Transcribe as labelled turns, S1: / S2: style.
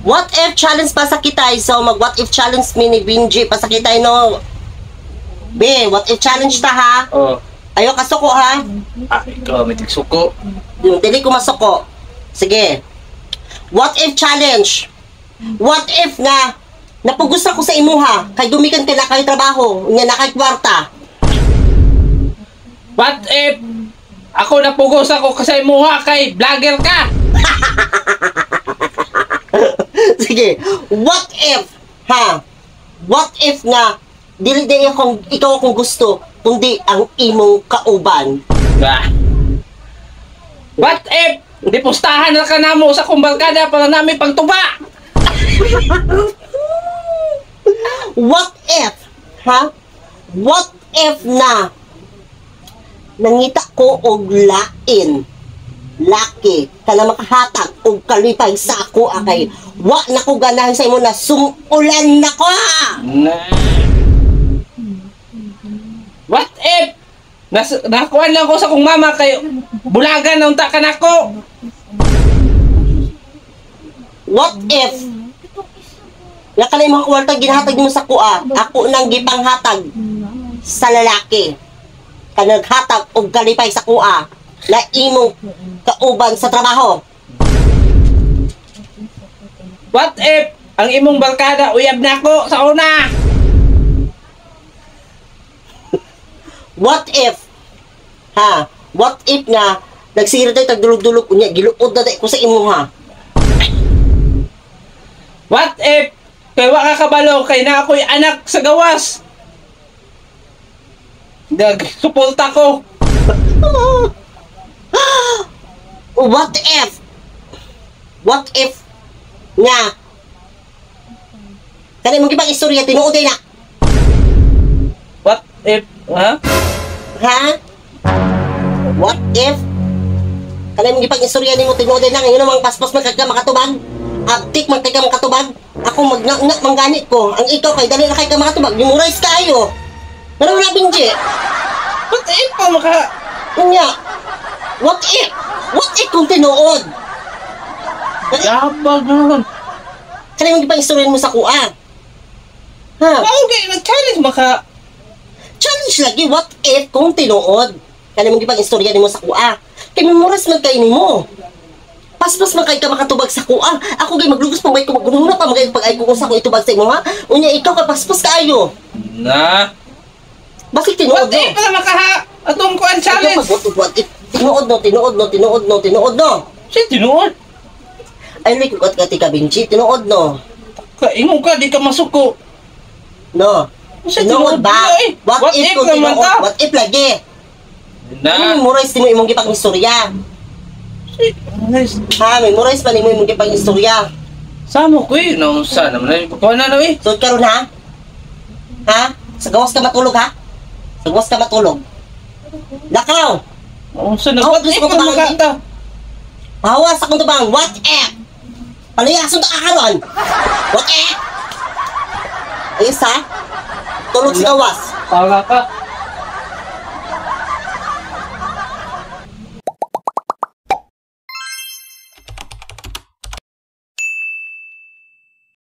S1: What if challenge pa sa kitay. So mag what if challenge mi ni Benji pa sa kitay, no. Be, what if challenge ta, ha?
S2: Oh.
S1: Ayo kasuko, ha?
S2: Ah, ikaw may tigsuko.
S1: Dili ko masuko. Sige. What if challenge? What if nga napugos ako sa imuha kay gumikan kay na kay trabaho, nya na kay kwarta?
S2: What if ako napugos ako kasi imuha kay vlogger ka?
S1: Sige. What if, ha? What if nga dili day akong ikaw akong gusto kundi ang imong kauban?
S2: Bah. What if di pustahan na ka namo sa akong barkada para nami pagtuba?
S1: What if, ha? What if na nangita ko og lain laki kana makahatag og kalipay sa ako akay wa na ko ganahan sa imo na sumulan na ko.
S2: Na. What if nakuan lang ko sa kong mama kay bulagan na unta ka nako?
S1: What if nga kanay mga kwarta ginahatag nimo sa kuha, ako nang gipanghatag sa lalaki kanaghatag og kalipay sa kuha na imong kauban sa trabaho?
S2: What if ang imong barkada uyab nako sa una?
S1: What if, ha? What if nga nagsira tayo tagdulog-dulog unya giluod na day ko sa imo, ha?
S2: What if kay wa ka kabalo kay na ako'y anak sa gawas? Nagsuporta ko.
S1: What if? What if nga kanay mong gipang istorya tinuod na?
S2: What if, ha?
S1: Ha? What if kanay mong gipang istorya nimo tinuod na ngayon namang paspas man kag makatubag? Abtik man kay ka makatubag? Ako magnga mangganit ko. Ang ikaw kay dali na kay ka makatubag. Memorize kayo. Ngano wala, Benji?
S2: What if pa maka
S1: Unya. What if? What if kung tinuod?
S2: Yabag naman.
S1: Kanay mong gipang istorya mo sa kuha? Ha?
S2: Mao kay nag-challenge maka
S1: Challenge lagi, what if kung tinuod? Kanay mong gipang istorya nimo sa kuha. Kay memorize man kay nimo. Paspas man kay ka makatubag sa kuha. Ako gay maglugos pa may ko magununa pa magay pag ay ko sa ko itubag sa imo, ha. Unya ikaw kay paspas kaayo.
S2: Na.
S1: Basig tinuod
S2: What if
S1: no.
S2: pa makaha atong kuan challenge?
S1: Pag what if tinuod no, tinuod no, tinuod no, tinuod no.
S2: Si tinuod.
S1: Ay like ko ati ka Benji, tinuod no.
S2: Ka ingon ka di ka masuko.
S1: No.
S2: Sa
S1: Tinuod ba?
S2: Eh.
S1: What
S2: What
S1: if
S2: if
S1: kung
S2: naman
S1: tinuod?
S2: ta?
S1: What if lagi?
S2: Na.
S1: Ano memorize nimo imong gipang istorya?
S2: Si nice.
S1: Ha, memorize pa nimo imong gipang istorya.
S2: Samo ko eh, naunsa naman na kuan na eh.
S1: So karon, ha? Ha? Sa gawas ka matulog, ha? Sa gawas ka matulog. Lakaw!
S2: Naunsa na
S1: Oh,
S2: what
S1: gusto
S2: if
S1: ko
S2: pa
S1: ba-
S2: makata?
S1: Pahawas akong tubang. What if? Palayason ta ka karon. What if? Ayos, ha? Tulog sa gawas.
S2: Tama ka.